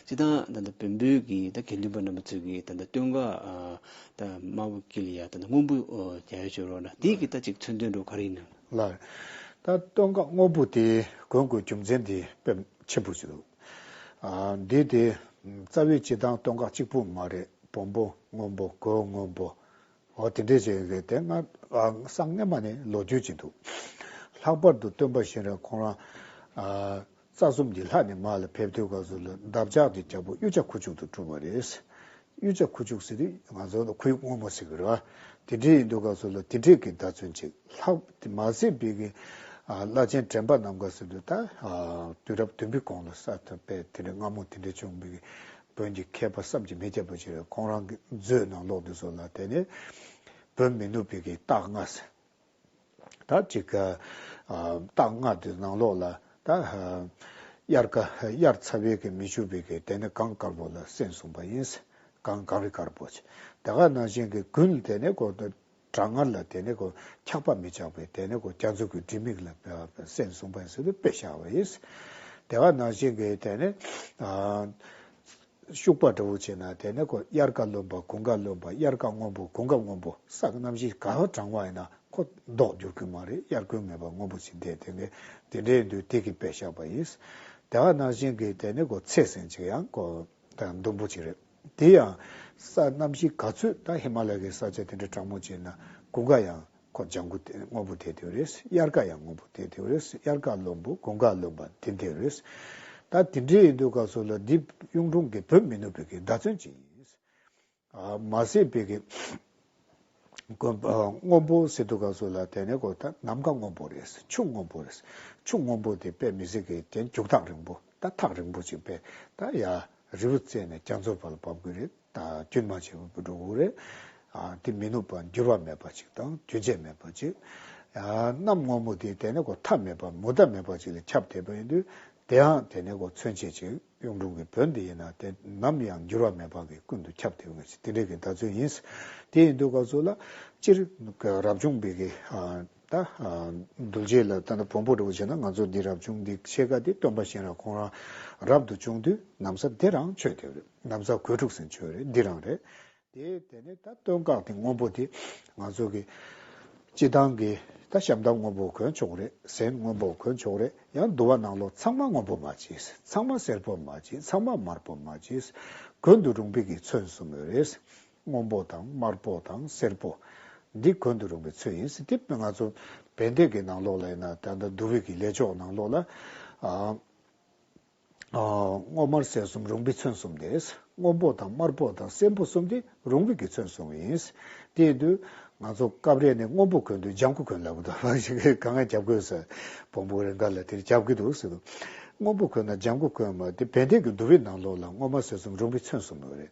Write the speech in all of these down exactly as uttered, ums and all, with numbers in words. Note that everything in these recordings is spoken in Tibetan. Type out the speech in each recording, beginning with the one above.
སྤྱིར་བཏང་ད་ལྟ་བོན་པོའི་གི་ད་དགེ་འདུན་པ་རྣམ་པ་ཚོས་ཀྱི་ད་ལྟ་སྟོད་འགག་ཨ་ད་དམར་པོ་དཀྱིལ་ལ་ཡ་ད་ལྟ་སྔོན་པོ་ཨོ་རྒྱག་ཡ་བྱོས་རོགས་ན་དེའི་གི་ད་ཅིག་མཚོན་དོན་འགྲོ་ག་རེ་ཡིན་ན། ལགས། ད་སྟོད་འགག་སྔོན་པོ་དེ་གོན་དགོས་རྒྱུ་མཚན་དེ་དཔེ་ཆེན་པོ་ཞིག་འདུག་ཨ་འདི་དེ་རྩ་བའི་སྤྱིར་བཏང་སྟོད་འགག་གཅིག་པུ་མ་རེད། བོན་པོ་སྔོན་པོ། གོས་སྔོན་པོ། འོ་དེ་འདྲས་ཅིག་རེད་དེ། ང་ཨ་སང་སྔས་མ་ནས་ལོ་རྒྱུས་ཅིག་འདུག་ལྷག་པར་དུ་སྟོན་པ་གཤེན་རབ་ཁོང་རང་ཨ་རྩ་གསུམ་གྱི་ལྷ་ནས་མར་ལ་ཕེབས་དུས་སྐབས་སུ་ལ་འདབ་ཆགས་ཀྱི་རྒྱལ་པོ་གཡུ་བྱ་ཁུ་བྱུག་ཏུ་གྲུབ་པ་རེད། གཡུ་བྱ་ཁུ་བྱུག་ཟེར་དུས་ང་ཚོ་ཁོར་ཡུག་སྔོན་མོ་ཟེར་གི་རེད་བ། དེ་འདྲས་ཡིན་དུས་སྐབས་སུ་ལ་དེ་འདྲས་ཀྱི་བརྡ་མཚོན་ཅིག་ལྷག་དེ་མ་ཟད་པའི་གི་ཨ་བླ་ཆེན་དྲན་པ་རྣམ་དཀར་ཟེར་དུས་ད་ཨ་དུས་རབས་བདུན་པའི་གོང་ལ་ས་ཐོབ་པའི་དེ་འདྲས་སྔ་མོ་དེ་འདྲས་བྱུང་བའི་གི་བོན་གྱི་མཁས་པ་བསམ་གྱིས་མི་ཁྱབ་པ་ཅིག་རེད། ཁོང་རང་གི་མཛོད་ནང་ལོགས་དེ་ཚོ་ལ་དེ་ནས་བོན་མི་ནུབ་པའི་གི་རྟགས་ལྔ་ཟེར། ད་ཅིག་ཨ་རྟགས་ལྔ་དེ་ནང་ལོགས་ལ་ད་ཨ་དབྱར་ཁ་དབྱར་ཚ་བའི་གི་མི་ཞུ་བའི་གི་དེ་ནས་གངས་དཀར་པོ་ལ་གསན་གསུངས་པ་ཡིན། གངས་གངས་རི་དཀར་པོ་ཅིག་དེ་ག་ནང་བཞིན་གི་དགུན་དེ་ནས་ཁོ་གྲང་ངར་ལ་དེ་ནས་ཁོ་འཁྱག་པ་མི་འཇགས་པའི་དེ་ནས་ཁོ་རྒྱ་མཚོ་གི་དྲི་མིག་ལ་གསན་གསུངས་པ་ཡིན་ཟེར་དུས་དཔེ་བཞག་པ་ཡིན། དེ་ག་ནང་བཞིན་གི་དེ་ནས་ཨ་ཤུག་པ་འདྲ་བོ་བྱས་ན་དེ་ནས་ཁོ་དབྱར་ཁ་རློན་པ་དགུན་ཁ་རློན་པ། དབྱར་ཁ་སྔོན་པོ་དགུན་ཁ་སྔོན་པོ། ས་གི་གནམ་གཤིས་ག་པར་གྲང་བ་ཡིན་ན་ཁོ་མདོག་འགྱུར་གི་མ་རེད། དབྱར་དགུན་མེད་པར་སྔོན་པོ་ཞིག་འདེད་དེ་ནས་དེ་འདྲའི་དུས་དེ་གི་དཔེ་བཞག་པ་ཡིན། དེ་ག་ནང་བཞིན་གི་དེ་ནས་ཁོ་ཚེས་ཟེར་ཅིག་ཡང་ཁོ་ད་ཟླུམ་པོ་ཅིག་རེད། དེ་ཡང་ས་གནམ་གཤིས་ག་ཚོད་ད་ཧི་མ་ལ་ཡའི་ས་ཆ་དེ་འདྲ་གྲང་མོ་བྱས་ན་དགུན་ཁ་ཡང་ཁོ་ལྗང་གུ་དེ་སྔོན་པོ་དེ་དེ་རེད། དབྱར་ཁ་ཡང་སྔོན་པོ་དེ་དེ་རེད། དབྱར་ཁ་རློན་པོ་དགུན་ཁ་རློན་པ་དེ་དེ་རེད། ད་དེ་འདྲའི་ཡིན་དུས་སྐབས་སུ་ལ་འདི་གཡུང་དྲུང་གི་བོན་མི་ནུབ་པའི་གི་བརྡ་མཚོན་ཅིག་ཡིན། ཨ་མ་ཟད་པའི་གི་དགོན་པ་སྔོན་པོ་ཟེར་དུས་སྐབས་སུ་ལ་དེ་ནས་ཁོ་ད་ནམ་མཁའ་སྔོན་པོ་རེད། ཆུ་སྔོན་པོ་རེད། ཆུ་སྔོན་པོ་དེ་དཔེ་མི་སྲིད་གི་དེ་འཇུག་ཐག་རིང་པོ། ད་ཐག་རིང་པོ་ཅིག་དཔེ་ད་ཡ་རི་བོ་རྩེ་ནས་རྒྱ་མཚོ་བར་ལ་བབས་དགོས་རེད། ད་རྒྱུན་མ་ཆད་པར་འགྲོ་དགོས་རེད། ཨ་དེ་མི་ནུབ་པ་འགྱུར་བ་མེད་པ་ཅིག་དང་རྒྱུན་ཆད་མེད་པ་ཅིག་ཨ་གནམ་སྔོན་པོ་དེ་དེ་ནས་ཁོ་མཐའ་མེད་པ་མུ་མཐའ་མེད་པ་ཅིག་ལ་ཁྱབ་བསྡད་པ་ཡིན་དུས། དེའང་དེ་ནས་ཁོ་མཚོན་བྱེད་ཅིག་གཡུང་དྲུང་གི་བོན་འདི་ཡིན་ན་དེ་ནམ་ཡང་འགྱུར་བ་མེད་པ་གི་ཀུན་ཏུ་ཁྱབ་བསྡད་ཡོད་ཅིག་དེ་འདྲའི་གི་བརྡ་མཚོན་ཡིན། དེ་ཡིན་དུས་སྐབས་སུ་ལ་སྤྱིར་རབ་བྱུང་པའི་གི་ཨ་ད་ཨ་གདུལ་བྱ་ལ་ད་ནི་བོན་པོ་འདྲ་བོ་བྱས་ན་ང་ཚོ་འདི་རབ་བྱུང་འདི་ཕྱེད་ཀ་འདི་སྟོན་པ་གཤེན་རབ་ཁོང་རང་རབ་ཏུ་བྱུང་དུས་ན་བཟའ་དེ་རང་མཆོད་དེ་རེད། ན་བཟའ་གོས་དྲུག་ཟེར་མཆོད་རེད། འདི་རང་རེད། དེ་དེ་ནས་ད་སྟོད་འགག་དེ་སྔོན་པོ་དེ་ང་ཚོ་གི་སྤྱིར་བཏང་གི་ད་ཤམ་ཐབས་སྔོན་པོ་གོན་ཆོག་རེད། གཟན་སྔོན་པོ་གོན་ཆོག་རེད། ཡང་འདུལ་བ་ནང་ལོགས་ཚང་མ་སྔོན་པོ་མ་བྱེད། ཚང་མ་སེར་པོ་མ་བྱེད། ཚང་མ་དམར་པོ་མ་བྱེད། གོན་དུ་རུང་བའི་གི་ཚོན་གསུམ་ཡོད་རེད། སྔོན་པོ་དང་དམར་པོ་དང་སེར་པོ། འདི་གོན་དུ་རུང་བའི་ཚོན་ཡིན་ཟེར་དེ་ང་ཚོ་བན་དེ་གི་ནང་ལོགས་ལ་ཡིན་ན་ད་ལྟ་འདུལ་བའི་གི་ལས་ཆོག་ནང་ལོགས་ལ་ཨ། ཨ་སྔོ་དམར་སེར་གསུམ་རུང་བའི་ཚོན་གསུམ་དེ། སྔོན་པོ་དང་དམར་པོ་དང་སེར་པོ་གསུམ་དེ་རུང་བའི་གི་ཚོན་གསུམ་ཡིན། དེ་ཡིན་དུས་ང་ཚོ་སྐབས་རེ་ནས་སྔོན་པོ་གོན་དུས་ལྗང་གུ་གོན་ལབ་དང་བ་ཞིག་གང་ང་རྒྱབ་དགོས་ཟེར་བོན་པོ་རེ་འགའ་ལ་དེར་རྒྱབ་གི་འདུག་ཟེར་དུས། སྔོན་པོ་གོན་ན་ལྗང་གུ་གོན་མ་དེ་བན་དེ་གི་འདུལ་བའི་ནང་ལོགས་ལ་སྔོ་དམར་སེར་གསུམ་རུང་བའི་ཚོན་གསུམ་ཡོད་རེད།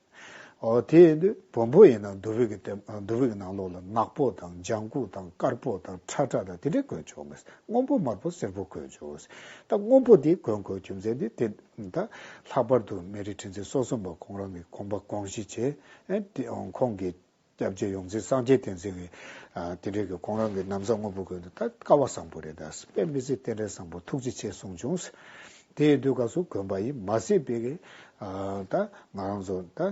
ཨོ་དེ་ཡིན་དུས་བོན་པོ་ཡིན་ན་འདུལ་བའི་གི་ལྟེ་འདུལ་བའི་གི་ནང་ལོགས་ལ་ནག་པོ་དང་ལྗང་གུ་དང་དཀར་པོ་དང་ཁྲ་ཁྲ་དང་དེ་འདྲས་གོན་ཆོག་མེད། སྔོན་པོ་དམར་པོ་སེར་པོ་གོན་ཆོག་ད་སྔོན་པོ་དེ་གོན་དགོས་རྒྱུ་མཚན་དེ་དེ་ད་ལྷག་པར་དུ་སྨན་རི་ཁྲི་འཛིན་སོ་གསུམ་པ་ཁོང་རང་གི་དགོངས་པ་དགོངས་གཞི་བྱས། ཨེ་དེ་ཁོང་གི་སྐྱབས་རྗེ་ཡོངས་འཛིན་སངས་རྒྱས་བསྟན་འཛིན་གྱི་ཨ་དེ་འདྲས་ཀྱི་ཁོང་རང་གི་ན་བཟའ་སྔོན་པོ་གོན་དུས་ད་སྐལ་བ་བཟང་པོ་རེད། ད་དཔེ་མི་སྲིད་རྟེན་འབྲེལ་བཟང་པོ་ཐུགས་རྗེ་ཆེ་གསུངས་བྱུང་། དེ་ཡིན་དུས་སྐབས་སུ་གོན་པ་ཡིན། མ་ཟད་པའི་གི་ཨ་ད་ང་རང་ཚོ་ད་ཨ་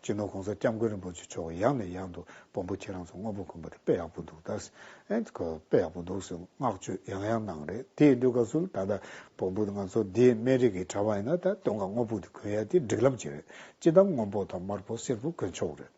སྤྱི་ནོར་༸གོང་ས་༸སྐྱབས་མགོན་རིན་པོ་ཆེ་མཆོག་ཡང་ནས་ཡང་དུ་བོན་པོ་ཁྱེད་རང་ཚོ་སྔོན་པོ་གོན་པ་དེ་དཔེ་ཡག་པོ་འདུག་ད་ཨེ་དཔེ་ཡག་པོ་འདུག་ཟེར་བསྔགས་བརྗོད་ཡང་ཡང་གནང་རེད། དེ་ཡིན་དུས་སྐབས་སུ་ད་ལྟ་བོན་པོ་ང་ཚོ་འདིའི་སྨན་རི་གི་གྲྭ་པ་ཡིན་ན་ད་སྟོད་འགག་སྔོན་པོ་དེ་གོན་ཡ་དེ་སྒྲིག་ལམ་ཅིག་རེད། སྤྱིར་བཏང་སྔོན་པོ་དང་དམར་པོ་སེར་པོ་གོན་ཆོག་རེད།